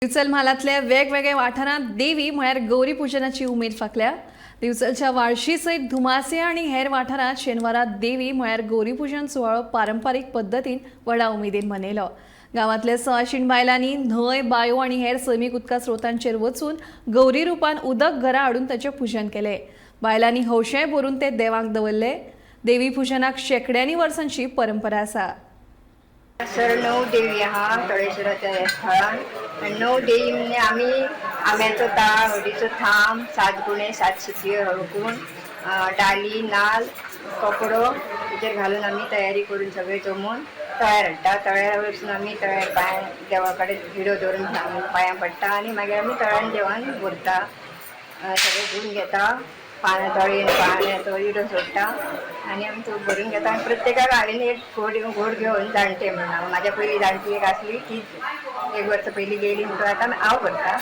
दिवचल म्हालांतल्या वेगवेगळ्या वाठारांत देवी म्हळ्यार गौरी पुजनाची उमेद फांकल्या. दिवचलच्या वाळशी सयत धुमासे आनी हेर वाठारांत शेनवारा देवी म्हळ्यार गौरी पुजन सुवाळो पारंपारीक पद्दतीन व्हडा उमेदीन मनयलो. गांवांतल्या सवाशीण बायलांनी न्हंय, बायो आनी हेर सैमीक उदका स्रोतांचेर वचून गौरी रुपान उदक घरा हाडून ताचें पुजन केलें. बायलांनी हौशें भरून ते देवांक दवरले. देवी पुजनाक शेंकड्यांनी वर्सांची परंपरा आसा. सर णव देवी आहा तळेश्वराच्या ह्या स्थळान. आनी 9 देवी म्हणजे आमी आंब्याचो ताळ, हळदीचो थाम, 7 गुणे, 7 सुतयो, हळकूण, डाली, नाल, कपडो तेचेर घालून आमी तयारी करून सगळें जमून तळ्यार हाडटा. तळ्यार वचून आमी तळ्यार पांय देवा कडेन विडो दवरून पांयां पडटा आनी मागीर आमी तळ्यान देवान व्हरता. सगळें धुवन घेता, पानां तळयेन पाण्याचो विडो सोडटा आनी आमी तो भरून घेता. आनी प्रत्येकाक हांवें एक घोड घोड घेवन जाणटे म्हणून हांव म्हाज्या पयलीं जाणटी एक आसली, ती एक वर्स पयलीं गेली म्हणटकच आतां हांव भरता.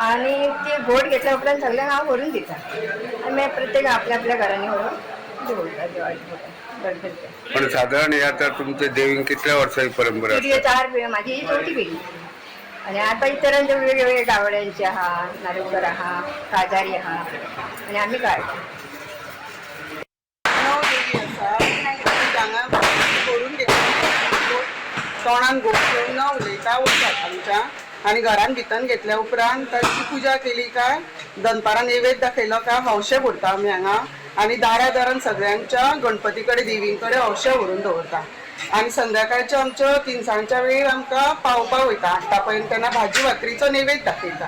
आनी ती घोड घेतल्या उपरांत सगळ्यांक हांव भरून दिता आनी मागीर प्रत्येक आपल्या आपल्या घरांनी व्हरून दवरता देवाच्या फोटो गणपतीच्या. पण साधारण हे आता तुमच्या देवींक कितल्या वर्सांची परंपरा पिढी आसा? 4 पिढी, माझी ही चवथी पिढी. आणि आता इतरांच्या वेगवेगळे गावड्यांचे आहा, नारुकर आहा, काजारी आहा आनी आमी काय 9 देवी आसा. हांगा करून घेतली, तोंडान गोड घेवन न उलयता वतात आमच्या आनी घरान भितर घेतल्या उपरांत तांची पुजा केली काय दनपारां नैवेद्य दाखयलो काय हौशे भरता आमी हांगा. आनी दारा दारान सगळ्यांच्या गणपती कडेन, देवीं कडेन हौशे व्हरून दवरता. आनी संध्याकाळच्या आमच्या तिनसांजच्या वेळेर आमकां पावपाक वयता, आठा पर्यंत, तेन्ना भाजी भाकरीचो नैवेद्य दाखयता.